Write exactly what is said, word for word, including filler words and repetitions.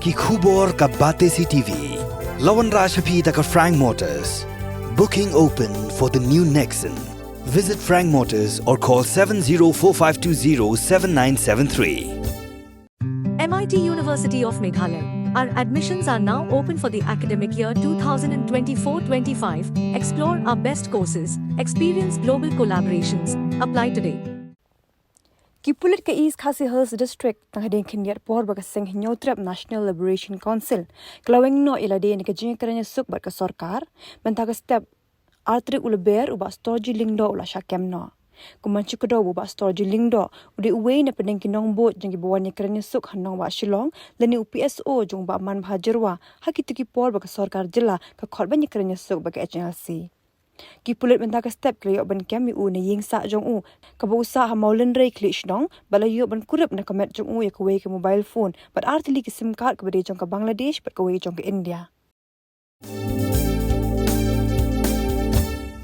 Ki khubor ka Batesi T V. La wanrah sha phi da ka Frank Motors. Booking open for the new Nexon. Visit Frank Motors or call seven zero four five two zero seven nine seven three. M I T University of Meghalaya. Our admissions are now open for the academic year twenty twenty-four twenty-five. Explore our best courses, experience global collaborations. Apply today. Ki pulit ka East Khasi Hills District tang hadien khyndiat por ba ka seng Hynñiewtrep National Liberation Council ka la weng noh ïa lade na ka jingïakren ïasuk bad ka sorkar mynta ka step artrik u lber u Bah Storji Lyngdoh u la shah kem noh. Kumban shi kdew u Bah Storji Lyngdoh u dei uwei na pdeng ki nongbud jong kiba wan ïakren ïasuk ha nongbah Shillong lane u P S O jong u Bah Manbha Jyrwa ha kito ki por ba ka sorkar jylla ka khot ban ïakren ïasuk bad ka H N L C. Ki pulit mynta ka step ki la ïoh ban kem ïa u na ïing sah jong u kaba u sah ha Mawlynrei Khliehshnong bad la ïoh ban kurup na ka met jong u ïa kawei ka mobile phone bad ar tylli ki sim card kaba dei jong ka Bangladesh bad kawei jong ka India.